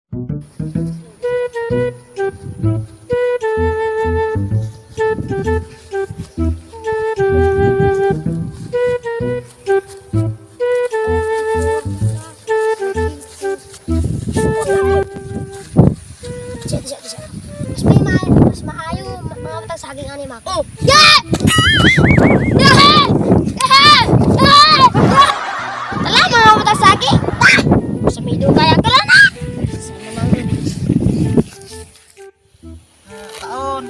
Siya, siya, siya. Mas may ma mas maayo mga batang saging ani mak. Oh. Yeah! Yeah! Yeah! Yeah! Tala mga batang saging. Ah! Sa may dugay ang tala na. Sa naman. Kaon.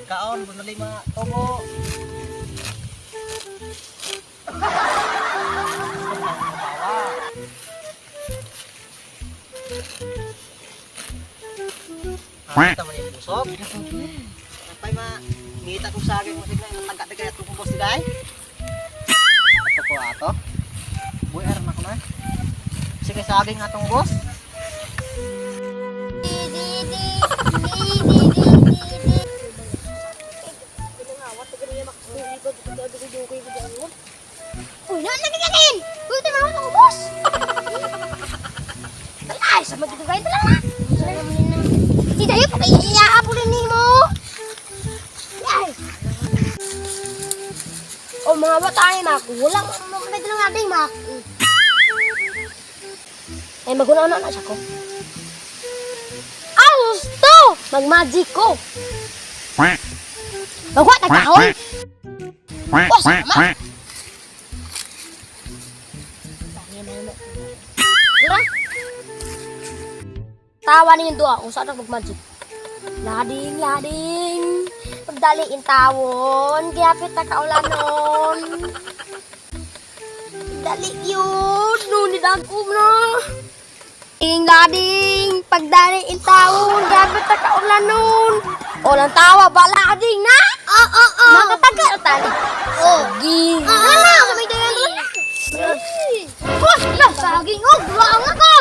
Kaon, bunali mga tubo. Ah, tama niya busog. Napay ma, ngita kong saging mo sigla, matangka na kaya itong boss day. Ato ko ato. Buhay aran ako na. Sige saging atong boss. Di di di di di di di. Uy, na lagi kanin. Uy, tanaw na ubos. Tala, sa magdugay tala na. Di dayo pa kay iyaapulin nimo. Ay. O mga bata ay mak, wala mo kami nga ding mak. Ay maguna na na siya ko. Ah, gusto! Mag-magic ko. Magwa ta kahoy. Oh, sama. Dura. Tawa ninyo duha kung saan mag-magic. Lading, lading. Pagdali in tawon, gihapit ta kaulanon. Dali yun, no, nidagom na. Lading, lading, pagdali in tawon, gihapit ta kaulanon. O lang tawa ba lading na? Oo, oo, oo. Makatagal tali. Saging. Ano? Sa may dayan lang. Hoy, lah saging oh, buang ako.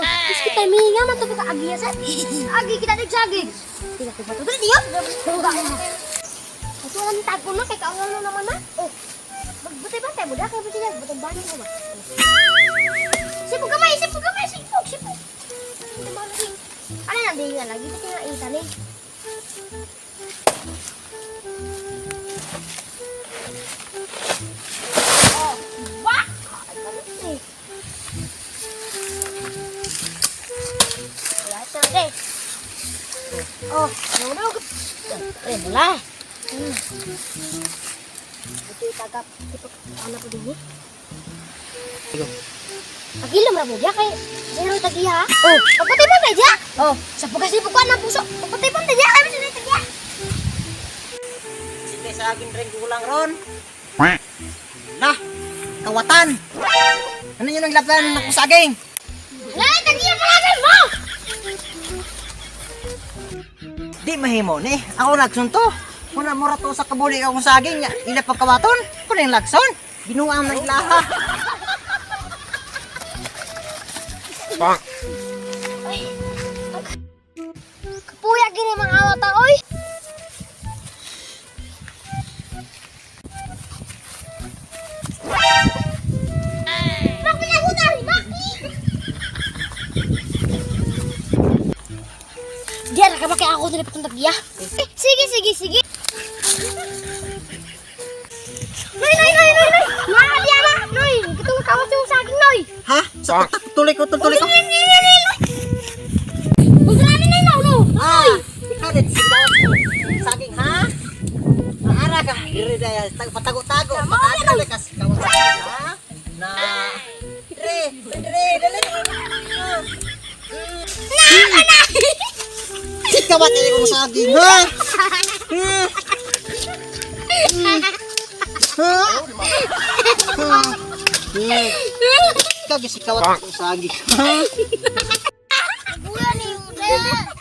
Is kita minga man to ka agi sa. Agi kita dig saging. Tidak ko patutol diyo. Ato ang tago na kay kaungan na naman na. Oh. Magbutay-bantay mo da kay butay butay bantay mo ba. Sipog kamay, sipog kamay, sipog, sipog. Ano na di nga lagi kita nga ita ni. Oh, wah! Ay, ganun eh. Wala siya, eh. Oh, ano na? Eh, wala. Ito yung tagap. Ito, ano po din eh? Pagilom ra mo diya kay zero tagiya. Oh, pagpatay pa diya. Oh, sa pagkasipog ko ang puso. Pagpatay pa diya kay zero tagiya. Sige saging rin gulang ron. Lah, kawatan. Ano yun ang laban ng saging? La tagiya pala mo. Di mahimo ni. Ako lagson to. Kuna mura to sa kabuli akong saging niya. Ila pagkawaton. Kuna yung lagson. Binuang ng ilaha. Kapuya gini mga awata oy. Mak pinagutan, mak. Diyan ka ba kay ako dili patong tagiya? Eh, sige sige sige. Noy noy noy noy noy. Maalia na, noy. Katong kawat yung saging noy. Ha? Sa tuloy ko, tuloy ko. Ugrani na no no. Ah, ikaw din sigaw ko. Saging ha? Maara ka. Dire daya patago-tago. Patago ka sa kawat saging ha? Na. Dire, dire, dali. Na na. Kawat ay kong saging ha? Hmm. Ha? Hmm. Ikaw gisikawat akong saging. Ha? Buya ni Uda.